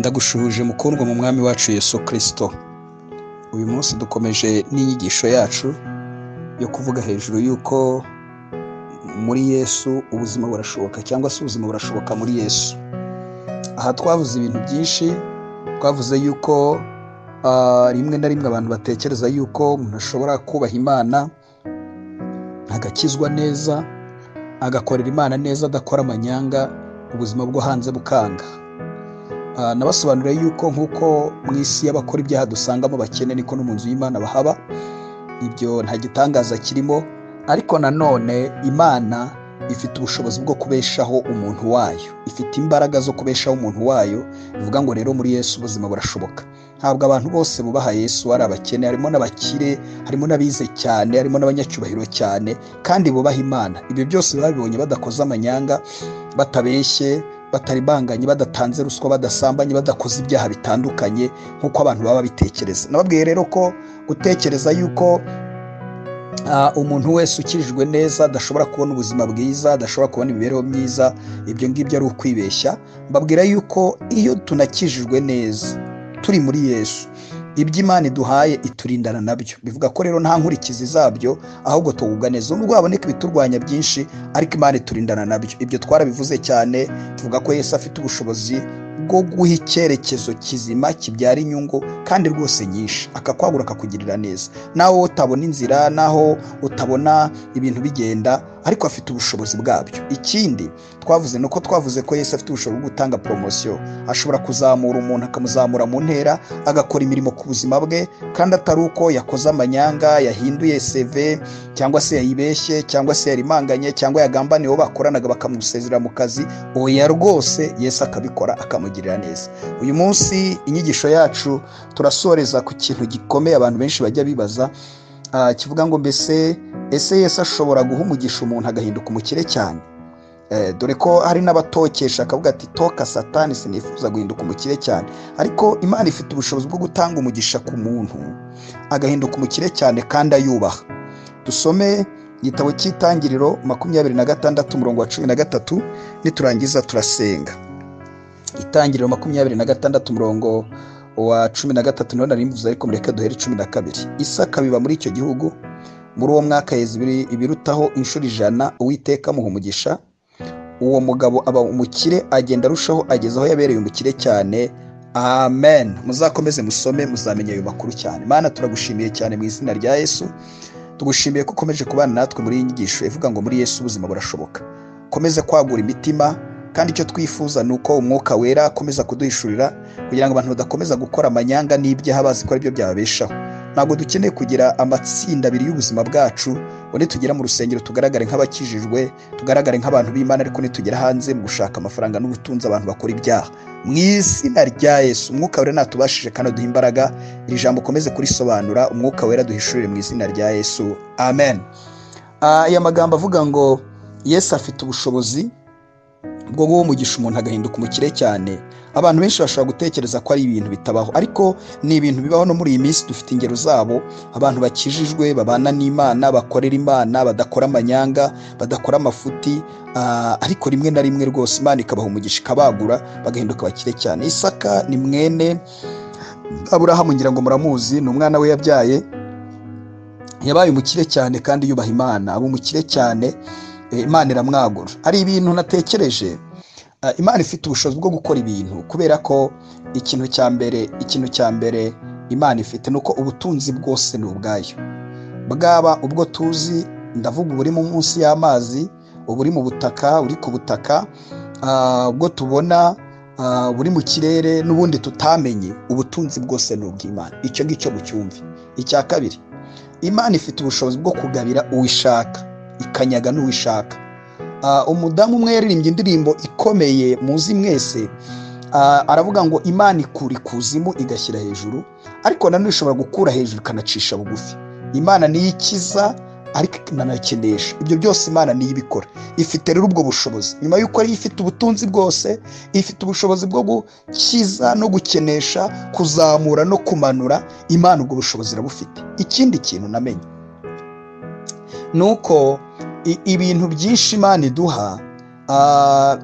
Ndagushuhuje mukundwa mu mwami wacu Yesu Kristo. Uyu munsi dukomeje n'inyigisho yacu yo kuvuga hejuru y'uko muri Yesu ubuzima burashoboka, cyangwa se ubuzima burashoboka muri Yesu. Aha twavuze ibintu byinshi, twavuze yuko rimwe na rimwe abantu batekereza yuko umuntu ashobora kubaha Imana, agakizwa neza, agakorera Imana neza, adakora amanyanga, ubuzima bwo hanze bukanga. Nabasobanuriye yuko nk'uko mu isi y'abakora ibyaha dusangamo abakene, niko no mu nzu y'Imana bahaba. Ibyo nta gitangaza kirimo, ariko nanone Imana ifite ubushobozi bwo kubeshaho umuntu wayo, ifite imbaraga zo kubeshaho umuntu wayo. Bivuga ngo rero muri Yesu ubuzima burashoboka. Ntabwo abantu bose bubaha Yesu ari abakene, harimo n'abakire, harimo n'abize cyane, harimo n'abanyacyubahiro cyane, kandi bubaha Imana. Ibyo byose babibonye badakoze amanyanga, batabeshye, bataribanganye, badatanze ruswa, badasambanye, badakoze ibyaha bitandukanye nk'uko abantu baba babitekereza. Nababwiye rero ko gutekereza yuko umuntu wese ukijijwe neza adashobora kubona ubuzima bwiza, adashobora kubona imibereho myiza, ibyo ngibyo ari ukwibeshya. Mbabwira yuko iyo tunakijijwe neza turi muri Yesu, ibyo Imana iduhaye iturindana nabyo. Bivuga ko rero nta nkurikizi zabyo, ahubwo tugubwa neza. Nubwo haboneka ibiturwanya byinshi, ariko Imana iturindana nabyo. Ibyo twarabivuze cyane, tuvuga ko Yesu afite ubushobozi bwo guha icyerekezo kizima kibyara inyungu kandi rwose nyinshi, akakwagura, akakugirira neza. Naho utabona inzira, naho utabona ibintu bigenda, ariko afite ubushobozi bwabyo. Ikindi twavuze nuko twavuze ko Yesu afite ubushobozi bwo gutanga poromosiyo. Ashobora kuzamura umuntu, akamuzamura mu ntera, agakora imirimo ku buzima bwe, kandi atari uko yakoze amanyanga, yahinduye CV, cyangwa se yayibeshye, cyangwa se yarimanganye, cyangwa yagambaniye uwo bakoranaga bakamusezera mu kazi. Oya, rwose Yesu akabikora, akamugirira neza. Uyu munsi inyigisho yacu turasoreza ku kintu gikomeye abantu benshi bajya bibaza, kivuga ngo mbese ese Yesu ashobora guha umugisha umuntu agahinduka umukire cyane? Dore ko hari n'abatokesha akavuga ati toka satani, sinifuza guhinduka umukire cyane. Ariko Imana ifite ubushobozi bwo gutanga umugisha ku muntu agahinduka umukire cyane kandi ayubaha. Dusome igitabo cy'Itangiriro 26 umurongo wa 13, niturangiza turasenga. Itangiriro 26 umurongo wa 13, niho nari mvuze, ariko mureke duhere 12. Isaka biba muri icyo gihugu, muri uwo mwaka yeza ibirutaho inshuro 100, Uwiteka amuha umugisha. Uwo mugabo aba umukire, agenda arushaho, ageza aho yabereye umukire cyane. Amen. Muzakomeze musome, muzamenya ayo makuru cyane. Mana, turagushimiye cyane mu izina rya Yesu. Tugushimiye ko ukomeje kubana natwe muri iyi nyigisho ivuga ngo muri Yesu ubuzima burashoboka. Komeze kwagura imitima, kandi icyo twifuza ni uko Umwuka Wera akomeza kuduhishurira, kugira ngo abantu badakomeza gukora amanyanga n'ibyaha bazi ko aribyo byababeshaho. Ntabwo dukeneye kugira amatsinda abiri y'ubuzima bwacu, ngo nitugera mu rusengero tugaragare nk'abakijijwe, tugaragare nk'abantu b'Imana, ariko nitugera hanze mu gushaka amafaranga n'ubutunzi abantu bakora ibyaha. Mu izina rya Yesu, Umwuka Wera natubashije kandi aduhe imbaraga, iri jambo ukomeze kurisobanura, Umwuka Wera duhishurire mu izina rya Yesu. Amen. Aya magambo avuga ngo Yesu afite ubushobozi bwo guha umugisha umuntu agahinduka umukire cyane. Abantu benshi bashobora gutekereza ko ari ibintu bitabaho, ariko ni ibintu bibaho no muri iyi minsi. Dufite ingero zabo, abantu bakijijwe, babana n'Imana, bakorera Imana, badakora amanyanga, badakora amafuti, ariko rimwe na rimwe rwose Imana ikabaha umugisha, ikabagura, bagahinduka abakire cyane. Isaka ni mwene Aburahamu, ngira ngo muramuzi, ni umwana we yabyaye. Yabaye umukire cyane kandi yubaha Imana, aba umukire cyane, Imana iramwagura. Hari ibintu natekereje, Imana ifite ubushobozi bwo gukora ibintu, kubera ko ikintu cya mbere Imana ifite nuko ubutunzi bwose ni ubwayo. Bwaba ubwo tuzi, ndavuga uburi mu munsi y'amazi, uburi mu butaka, uri ku butaka, ubwo tubona, buri mu kirere n'ubundi tutamenye, ubutunzi bwose ni ubw'Imana. Icyo ngicyo mucyumve. Icya kabiri, Imana ifite ubushobozi bwo kugabira uwishaka, ikanyaga n'uwishaka. Umudamu umwe yaririmbye indirimbo ikomeye muzi mwese, aravuga ngo Imana ikura ikuzimu igashyira hejuru, ariko nanone ishobora gukura hejuru ikanacisha bugufi. Imana niyo ikiza ariko inanakenesha. Ibyo byose Imana niyo ibikora. Ifite rero ubwo bushobozi. Nyuma y'uko ari ifite ubutunzi bwose, ifite ubushobozi bwo gukiza no gukenesha, kuzamura no kumanura, Imana ubwo bushobozi irabufite. Ikindi kintu namenye nuko ibintu byinshi Imana iduha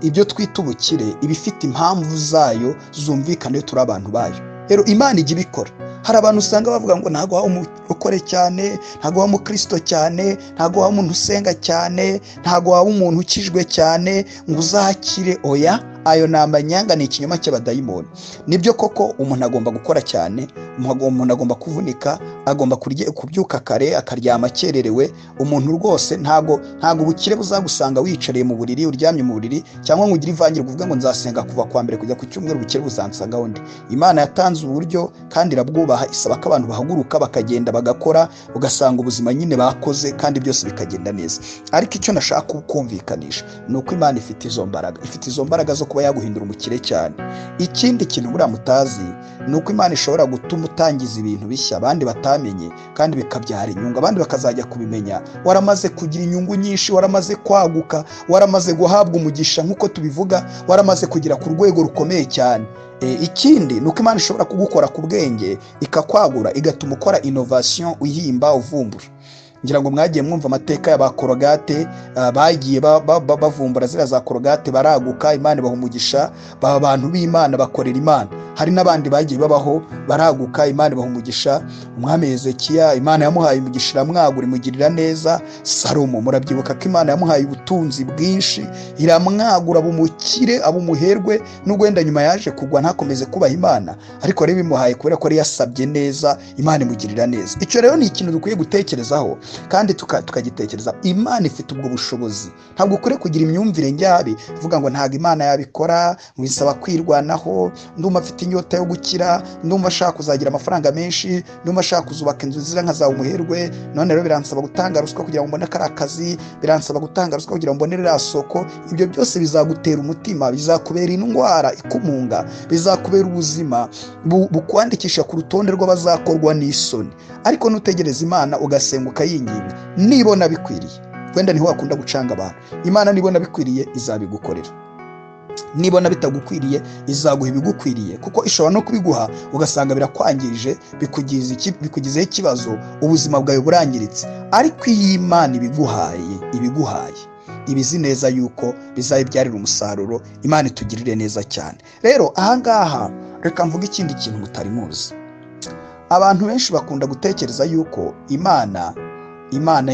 ibyo twita ubukire ibifite impamvu zayo zumvikana iyo turi abantu bayo. Rero Imana ijya ibikora. Hari abantu usanga bavuga ngo ntabwo waba umurokore cyane, ntabwo waba umukristo cyane, ntabwo waba umuntu usenga cyane, ntabwo waba umuntu ukijwe cyane ngo uzakire. Oya, ayo ni amanyanga, ni ikinyoma cy'abadayimoni. Nibyo koko umuntu agomba gukora cyane, umuntu agomba kuvunika, agomba kubyuka kare, akaryama akererewe. Umuntu rwose ntabwo ubukire buzagusanga wicariye mu buriri, uryamye mu buriri, cyangwa ngo ugire ivangirwa uvuge ngo nzasenga kuva kwa mbere kujya ku cyumweru, ubukire buzansanga undi. Imana yatanze uburyo kandi irabwubaha, isaba ko abantu bahaguruka bakagenda bagakora, ugasanga ubuzima nyine bakoze kandi byose bikagenda neza. Ariko icyo nashaka kumvikanisha ni uko Imana ifite izo mbaraga, ifite izo mbaraga zo kuba yaguhindura umukire cyane. Ikindi kintu buriya mutazi ni uko Imana ishobora gutuma utangiza ibintu bishya abandi batamenye kandi bikabyara inyungu, abandi bakazajya kubimenya waramaze kugira inyungu nyinshi, waramaze kwaguka, waramaze guhabwa umugisha nk'uko tubivuga, waramaze kugera ku rwego rukomeye cyane. Ikindi ni uko Imana ishobora kugukora ku bwenge, ikakwagura, igatuma ukora innovation, uhimba, uvumbura. Ngira ngo mwagiye mwumva amateka y'aba Korogate, bagiye bavumbura ziriya za Korogate, baraguka, Imana ibaha umugisha, baba abantu b'Imana, bakorera Imana. Hari n'abandi bagiye babaho baraguka, Imana ibaha umugisha. Umwami Hezekiya Imana yamuhaye umugisha, iramwagura, imugirira neza. Salomo murabyibuka ko Imana yamuhaye ubutunzi bwinshi, iramwagura, abumukire, abumuherwe, nubwo wenda nyuma yaje kugwa ntakomeze kubaha Imana, ariko rero bimuhaye kubera ko yari yasabye neza, Imana imugirira neza. Icyo rero ni ikintu dukwiye gutekerezaho kandi tukagitekereza. Imana ifite ubwo bushobozi. Ntabwo ukwiye kugira imyumvire njyabi ivuga ngo ntabwo Imana yabikora, bisaba kwirwanaho, ndumva afite inyota yo gukira, ndumva ashaka kuzagira amafaranga menshi, ndumva ashaka kuzubaka inzu nziza nkazaba umuherwe, none rero biransaba gutanga ruswa kugira ngo mbone kariya kazi, biransaba gutanga ruswa kugira ngo mbone ririya soko. Ibyo byose bizagutera umutima, bizakubera indwara ikumunga, bizakubera ubuzima bukwandikisha ku rutonde rw'abazakorwa n'isoni. Ariko nutegereza Imana ugasenga ukayinginga, nibona bikwiriye, wenda niho wakunda gucanga abantu, Imana nibona bikwiriye izabigukorera, nibona bitagukwiriye izaguha ibigukwiriye, kuko ishobora no kubiguha ugasanga birakwangije, bikugizeho ikibazo, ubuzima bwawe burangiritse. Ariko iyi Imana ibiguhaye ibizi neza yuko bizayibyarira umusaruro. Imana itugirire neza cyane. Rero ahangaha reka mvuge ikindi kintu mutari muzi. Abantu benshi bakunda gutekereza yuko Imana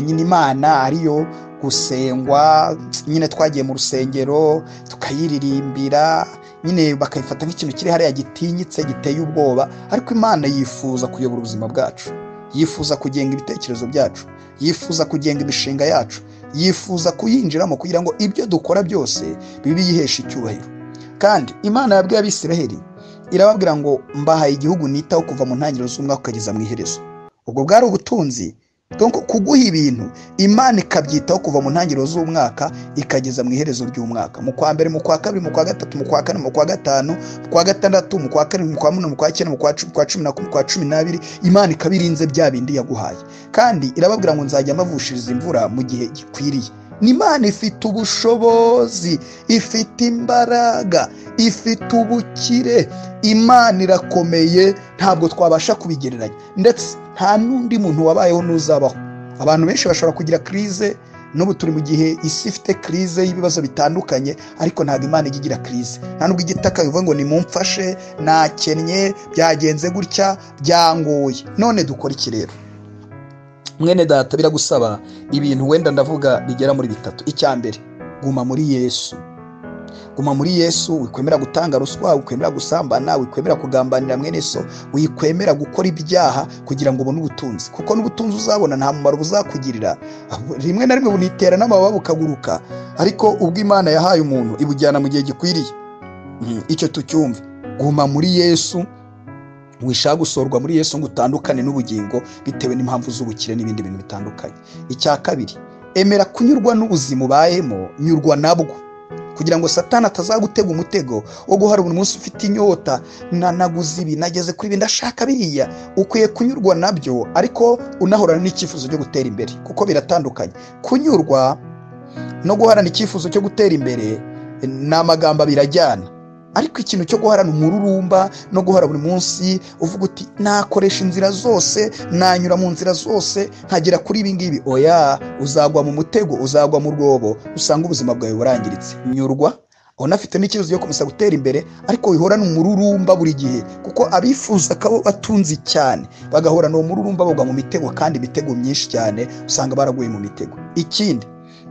nyine Imana ariyo gusengwa, nyine twagiye mu rusengero tukayiririmbira, nyine bakayifata nk'ikintu kiri hariya gitinyitse, giteye ubwoba. Ariko Imana yifuza kuyobora ubuzima bwacu, yifuza kugenga ibitekerezo byacu, yifuza kugenga imishinga yacu, yifuza kuyinjiramo kugira ngo ibyo dukora byose bibe yihesha icyubahiro. Kandi Imana yabwiye Abisiraheli irababwira ngo mbahaye igihugu nitaho kuva mu ntangiriro z'umwaka ukageza mu iherezo. Ubwo bwari ubutunzi. Donc kuguha ibintu Imana ikabyitaho kuva mu ntangiriro z'umwaka ikageza mu iherezo ry'umwaka, mu kwa mbere, mu kwa kabiri, mu kwa gatatu, mu kwa kane, mu kwa gatanu, mu kwa gatandatu, mu kwa karindwi, mu kwa munani, mu kwa cyenda, mu kwa cumi, kwa cumi na kumwe, kwa 12, Imana ikabirinze bya bindi yaguhaye. Kandi irababwira ngo nzajya mbavushiriza imvura mu gihe gikwiriye. Imana ifite ubushobozi, ifite imbaraga, ifite ubukire. Imana irakomeye, ntabwo twabasha kubigereranya, ndetse nta n'undi muntu wabayeho n'uzabaho. Abantu benshi bashobora kugira crise, n'ubu turi mu gihe isi ifite crise y'ibibazo bitandukanye, ariko ntabwo Imana ijya igira crise. Nta nubwo igitaka bivuga ngo nimumfashe, nakennye, byagenze gutya, byangoye. None dukora iki rero? Mwene data, biragusaba ibintu wenda ndavuga bigera muri bitatu. Icya mbere, guma muri Yesu. Guma muri Yesu, wikwemera gutanga ruswa, wikwemera gusambana, wikwemera kugambanira mwene so, wikwemera gukora ibyaha kugira ngo ubone ubutunzi, kuko n'ubutunzi uzabona nta mumaro buzakugirira. Rimwe na rimwe bunitera n'amababa bukaguruka, ariko ubwo Imana yahaye umuntu ibujyana mu gihe gikwiriye. Icyo tucyumve. Guma muri Yesu, wishaka gusorwa muri Yesu ngo utandukane n'ubugingo bitewe n'impamvu z'ubukire n'ibindi bintu bitandukanye. Icya kabiri, emera kunyurwa n'ubuzima ubayemo, nyurwa nabwo, kugira ngo Satani atazagutega umutego wo guhara buri munsi ufite inyota, nanaguze ibi, nageze kuri ibi, ndashaka biriya. Ukwiye kunyurwa nabyo, ariko unahorana n'icyifuzo cyo gutera imbere, kuko biratandukanye. Kunyurwa no guharana icyifuzo cyo gutera imbere ni amagambo abiri ajyana. Ariko ikintu cyo guhorana umururumba no guhora buri munsi uvuga uti nakoresha inzira zose, nanyura mu nzira zose nkagera kuri ibi ngibi, oya, uzagwa mu mutego, uzagwa mu rwobo, usanga ubuzima bwawe burangiritse. Nyurwa unafite n'ikibazo cyo gukomeza gutera imbere, ariko wihorana umururumba buri gihe, kuko abifuza ko batunzi cyane bagahorana uwo mururumba bagwa mu mitego, kandi imitego myinshi cyane usanga baraguye mu mitego. Ikindi,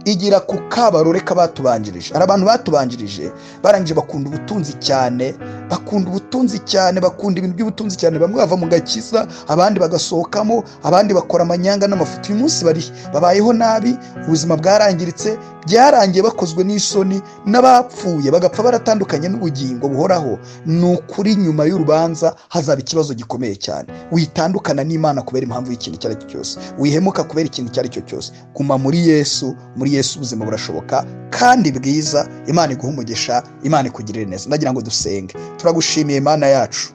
igira ku kabarore k'abatubanjirije. Hari abantu batubanjirije barangije bakunda ubutunzi cyane, bakunda ubutunzi cyane, bakunda ibintu by'ubutunzi cyane. Bamwe bava mu gakiza, abandi bagasohokamo, abandi bakora amanyanga n'amafuti. Uyu munsi bari babayeho nabi, ubuzima bwarangiritse, byarangiye bakozwe n'isoni, n'abapfuye bagapfa baratandukanye n'ubugingo buhoraho. Ni ukuri nyuma y'urubanza hazaba ikibazo gikomeye cyane. Witandukana n'Imana kubera impamvu y'ikintu icyo ari cyo cyose, wihemuka kubera ikintu icyo ari cyo cyose. Guma muri Yesu, muri Yesu ubuzima burashoboka kandi bwiza. Imana iguhe umugisha, Imana ikugirire neza. Ndagira ngo dusenge. Turagushimiye Imana yacu,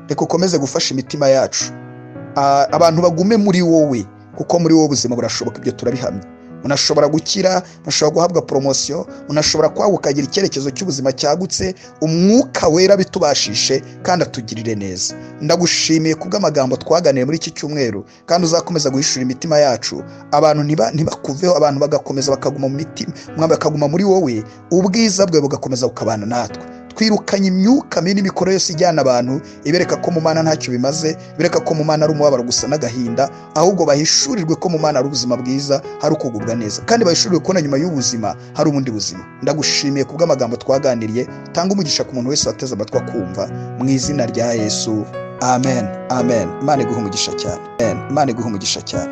reka ukomeze gufasha imitima yacu, abantu bagume muri wowe, kuko muri wowe ubuzima burashoboka. Ibyo turabihamya. Unashobora gukira, unashobora guhabwa poromosiyo, unashobora kwaguka ukagira icyerekezo cy'ubuzima cyagutse. Umwuka wera bitubashishe kandi atugirire neza. Ndagushimiye kubw'amagambo twaganiye muri iki cyumweru, kandi uzakomeza guhishura imitima yacu, abantu ntibakuveho, abantu bagakomeza bakaguma mu mitima, bakaguma muri wowe, ubwiza bwawe bugakomeza bukabana natwe. Twirukanye imyuka mibi n'imikoro yose ijyana abantu, ibereka ko mu Mana ntacyo bimaze, ibereka ko mu Mana ari umubabaro gusa n'agahinda, ahubwo bahishurirwe ko mu Mana ari ubuzima bwiza, hari ukugubwa neza, kandi bahishurirwe ko na nyuma y'ubuzima hari ubundi buzima. Ndagushimiye kubw'amagambo twaganiriye. Tanga umugisha ku muntu wese wateze amatwi akumva, mu izina rya Yesu, amen, amen. Imana iguhe umugisha cyane, Imana iguhe umugisha cyane.